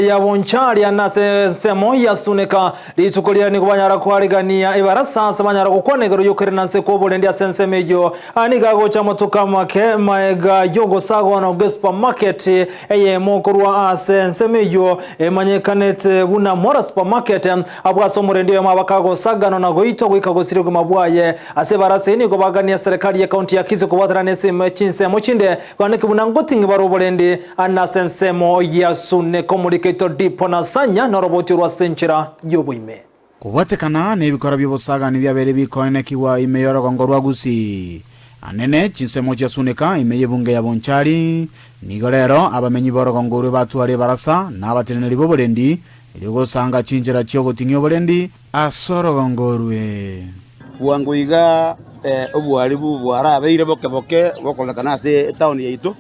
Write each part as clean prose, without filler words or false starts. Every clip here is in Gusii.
Ya Boncharia na ase ensemo ya Suneka. Rituko riria nigo banyara koarigania ebarasa ase banyara gokwana igoro y'okoirana nse kw'oborendi ase ensemo eyio. Aya nigo agocha amatuko amake maega y'ogosagwana gw'esupermarket eyemo korwa ase ensemo eyio emanyekanete buna Mora Supermarket, abwo ase omorendi oyomo abakagosaganwa na goitwa goika gosiria obogima bwaye. Ase ebarasa eyio nigo bagania eserekari y'ecounty ya Kisii kobwatana ne chinsemo chinde Baneke buna ngoting'e bare oborendi ane ase ensemo ya Suneka omorikeito Dipo na Sanya noroboti orwo ase enchera y'oboime. Kobwatekana nebikora bi'obosagani biabeire bikoenekigwa ime y'orogongo rwa Gusii, anene chinsemo chia Suneka ime y'ebunge ya Bonchari, nigo rero abamenyi b'orogongo orwe batware ebarasa na abateneneri b'oborendi erio gosanga chinchera chi'ogoting'ia oborendi ase orogongo orwe. Bwango iga oboaribu bwarabeire boke boke bokorekana ase etown yaito,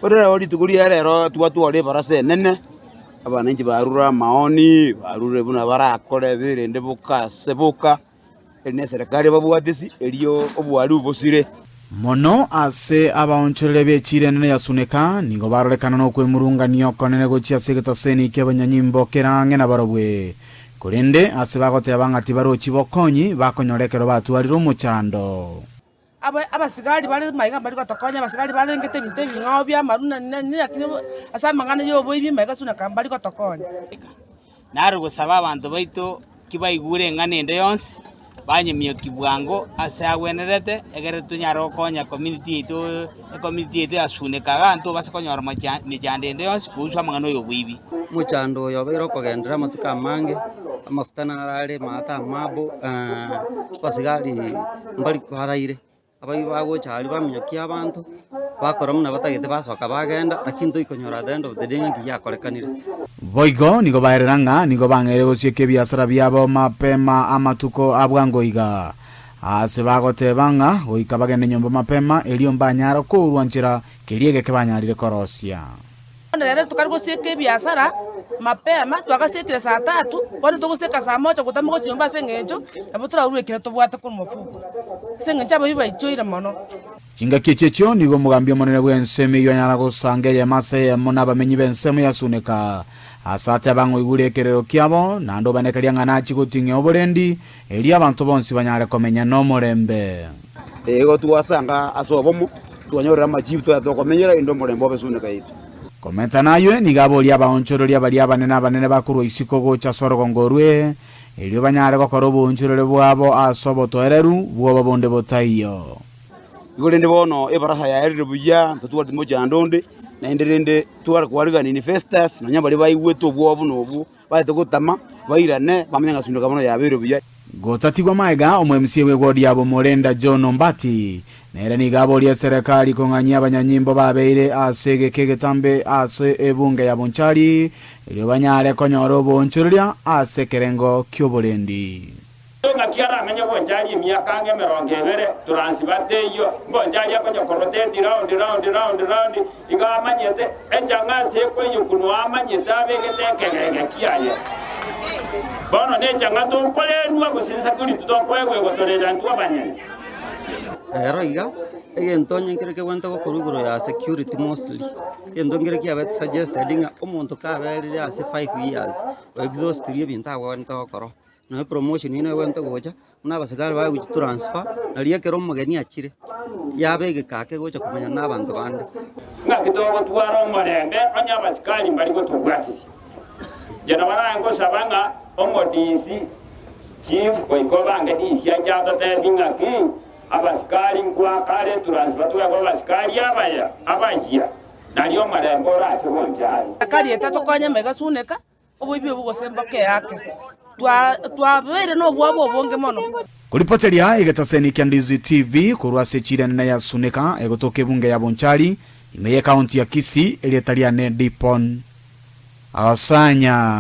korende rero rituko ria rero twatwara ebarasa enene, abananchi barure amaoni, barure buna barakore birende boka ase boka, eri na eserekari ebabwatisi erio oboaribu bosire. Mono ase abaonchoreria b'echiira enene ya Suneka, nigo barorekana nokwemurungania okonene gochia ase egetaseni ki'abanyanyimbo kere ang'e nabarobwe. Korende ase bagoteba ng'a tibarochi bokonyi bakonyora ekero batwarire omochando. Abasigari bare maiga mbari gotokonya, abasigari barengete ebinto ebing'ao bi'amaru na nini lakini ase amang'ana y'oboibi maiga suneka mbari gotokonya. Nare gosaba abanto baito ki baigure eng'ana ende yonsi, banyemioki bwango ase agwenerete, egere tonyare gokonya community yaito, ecommunity yaito ya Suneka igaa ntobase konyora macha mechando ende yonsi kuhusu amang'ana oyo oboibi. Omochando oyo obeire okogenderera amatuko amange, amafuta naro are maate amabo, abasigari mbari kwaraire. Abaibwi bagocha aria baminyokia abanto, bakora buna batagete basoka bagenda, lakini toikonyora at the end of the day ng'a nki giakorekanire. Boigo nigo baerera ng'a nigo bang'eire gosieka ebiasara biabo mapema amatuko a bwango iga, aase bagoteba ng'a goika bagende nyomba mapema erio mbanyare kourwa nchera keria egeke banyarire korosia. Bono rero tokare gosieka ebiasara mapema, twagasiekire saa tatu, bono togosieka saa moja gotama gochia nyomba ase eng'encho nabo toraurwe ekero tobwate korwa mofuko, ase eng'encho abaibwi baichoire mono. Chingaki echi echio nigo omogambi omonene bw'ensemo eyio anyara gosanga eyemo ase eyemo nabamenyi b'ensemo ya Suneka, ase ateba ng'a oigure ekerero kiabo, naende obanekeria ng'a nachie goting'ia oborendi, erio abanto bonsi banyare komenya nomorembe. Igo twasanga ase obomo, twanyorire amachibu twaya tokomenyera inde omorembe obe Suneka yaito. Komenta naywe, nigo aborie abaonchoreria baria abanene abanene bakorwa isiko gocha ase orogongo orwe, erio banyare gokora oboonchoreri bwabo ase obotoereru bw'obo bonde botaiyo. Igo rende bono ebarasa yaerire buya, totwareti mochando onde, naende rende tware kwarigania investors, nonya baria baigwete obwoba buna obwo, Baete gotama, bairane, bamanye ng'a Suneka bono yabeire buya. Gotatigwa magega, omo-MCA bw'ewodi ya Bomorenda John Ombati nere nigo aborie eserekari kong'anyia abanyanyimbo babeire ase egeka egetambe ase ebunge ya Bonchari erio banyare konyora oboonchoreria ase ekerengo ki'oborendi. Ng'aki aramenye bonchari emiaka ang'e emerongo ebere, turansiba teiyo, mbonchari akonya koroteti round round round round, iga amanyete echang'a ase ekoiyokunwa amanyete abegete ekegege kiaye. Bono nechang'a tokorendwa gose nsakori titokoegwa egotorenda intwe abanyene. Rero iga, egento onye nkere kebwenerete gokorwa igoro ya security mostly, egento nkere kiabete suggested ng'a omonto kaberire ase 5 years, o exhaustirie ebinto abwenerete gokora. Nonya promotion eyio nebwenerete gocha, buna abasigari bagochi transfer, nario ekero omogeni achire, yaba egeka ake gocha komanyana na abanto bande. Ng'aki togotwara omorembe onye abasikari mbari gotobwatisia? Inche nabo naye ngosaba ng'a omodisi, chief, goika obange DC ache atotebie ng'aki abasikari nkwakare etransfer twegwe abasikari abaya abayia, nario omorembe orache goncha aria. Akarieta tokonye amaiga suneka, Oboibi obwo gose mboke eake, twabeire nobwoba obonge mono. Koripoteria egetaseni kia Ndizi TV korwa ase echira enene ya Suneka egotoka ebunge ya Bonchari ime ye county ya Kisii erieta riane Dipon Osanya.